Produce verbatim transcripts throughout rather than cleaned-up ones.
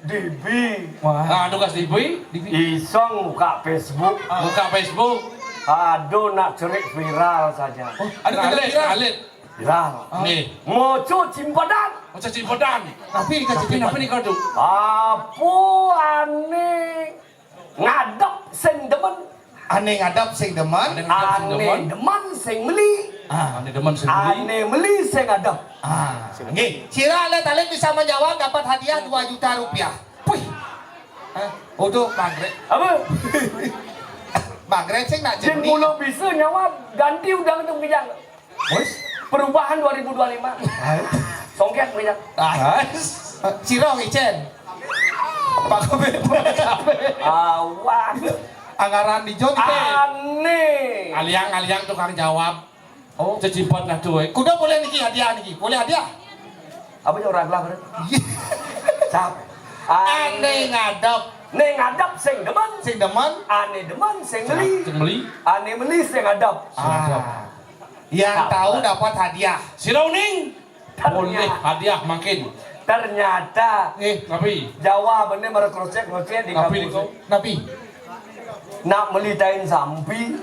Dibi. Wah. Nah, tugas Dibi. Dibi. Iseng buka Facebook. Buka Facebook. Aduh, nak cerik viral saja. Oh, ada Alit, viral. Alit. Viral. Nih. Moco Cimpadan. Moco Cimpadan. Tapi dikasih Tapi apa nih kau tuh? Apa ane ngadep sing demen? Ane ngadep sing demen. Ane ngadep sing Ane demen. Demen sing meli. Ah. Ane demen sing meli. Ane meli sing ngadep. Ah, nggih. Sira alit-alit bisa menjawab dapat hadiah dua juta rupiah. Puih. Hah? Udah, Bang Greg. Apa? Bang Greg sing nak Jin jenis. Mulu bisa nyawab ganti udang tu kijang. Wes. Perubahan dua ribu dua puluh lima. Songket punya. Ah. Sira ngicen. Pak Kobe. Awan. Anggaran di John. Aneh. Aliang-aliang tukang jawab. Oh. Cecipot nah tuh. Kuda boleh niki hadiah niki. Boleh hadiah? Apa ya orang lah? Siapa? Ane ngadep. Ne ngadep sing demen. Sing demen. Ane demen sing meli. Sing meli. Ane meli sing ngadep. Ah. Yang tahu dapat hadiah. Sira uning. Boleh hadiah makin. Ternyata. Eh, tapi. Jawabannya mereka krocek-krocek di kampus. Tapi. Nak meli tain sampi.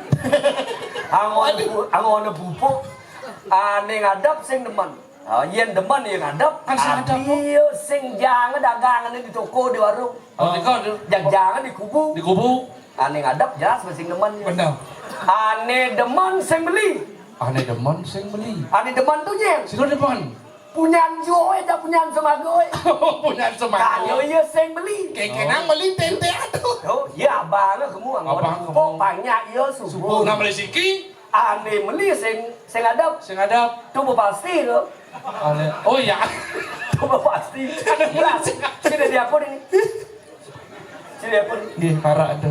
Angon angon pupuk. Ane ngadep sing demen. Ah, yen demen yen ngadep. Kan sing ngadep, Bu. Adi sing jang dagangane di toko di warung. Oh, di kau tu. Jang-jangan di kubu. Di kubu. Ane ngadep jelas sing demen. Benar. Ane demen sing beli. Ane demen sing beli. Ane demen tu nyen. Sira demen. Punyan joe dah punyan semagoe. Punyan semagoe. Kayo iya sing beli. Kekena meli tente aduh. Oh, ya abang kamu angon. Abang kamu. Kok banyak iya subuh. Subuh nak meli siki. Ane meli sing sing ngadep. Sing ngadep. Tu pasti tu. Ane. Oh ya. Tu pasti. Ada meli. Sini di apa ni? Sini di apa ni? Nggih, parak tu.